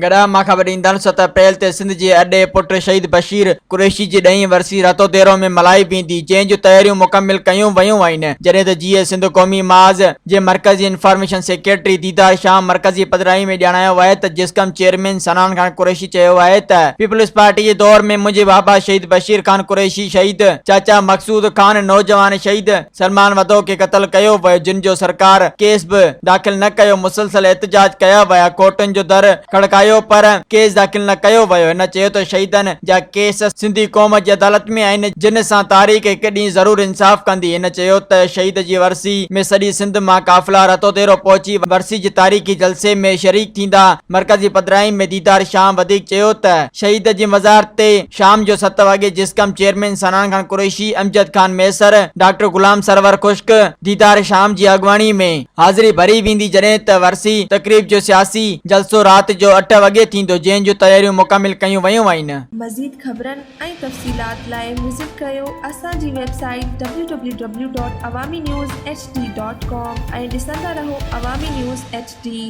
گڏا مان خبر ڏيندڙ ست اپريل تي سنڌ جي ارڏي پٽ شهيد بشير قريشي جي ڏهين ورسي رتوديرو ۾ ملهائي ويندي، جنهن جون تياريون مڪمل ڪيون ويون آهن، جڏهن ته جيئي سنڌ قومي محاذ جي مرڪزي انفارميشن سيڪريٽري ديدار شام مرڪزي پڌرائي ۾ ڄاڻايو آهي ته جسقم چيئرمين صنعان خان قريشي چيو آهي ته پيپلز پارٽي جي دور ۾ منهنجي بابا شهيد بشير خان قريشي شهيد، چاچا مقصود خان نوجوان شهيد، سلمان وڌو کي قتل ڪيو ويو جن جو سرڪار ڪيس به داخل نه ڪيو مسلسل احتجاج ڪيا ويا ڪورٽن جو در کڙڪايو پر ڪيس داخل نه ڪيو ويو هن چيو ته شهيدن جا ڪيس سنڌي قوم جي عدالت ۾ آهن جن سان تاريخ هڪ ڏينهن ضرور انصاف ڪندي هن چيو ته شهيد جي ورسي ۾ سڄي سنڌ مان قافلا رتوديرو پهچي ورسي جي تاريخي جلسي ۾ شريڪ ٿيندا مرڪزي پڌرائي ۾ ديدار شام وڌيڪ چيو ته شهيد جي مزار تي شام جو ست وڳي جسقم چيئرمين صنعان خان قريشي، امجد خان مهيسر، ڊاڪٽر غلام سرور خشڪ، ديدار شام جي اڳواڻي ۾ حاضري ڀري ويندي جڏهن ته ورسي تقريب جو سياسي جلسو رات جو اٺ وڳي ٿيندو جنهن جون تياريون مڪمل ڪيون ويون آهن. مزيد خبرن ۽ تفصيلات لاء وزٽ ڪريو اسان جي website W W W dot Awami news H D dot com ۽ ڏسندا رهو عوامي نيوز ايڇ ڊي.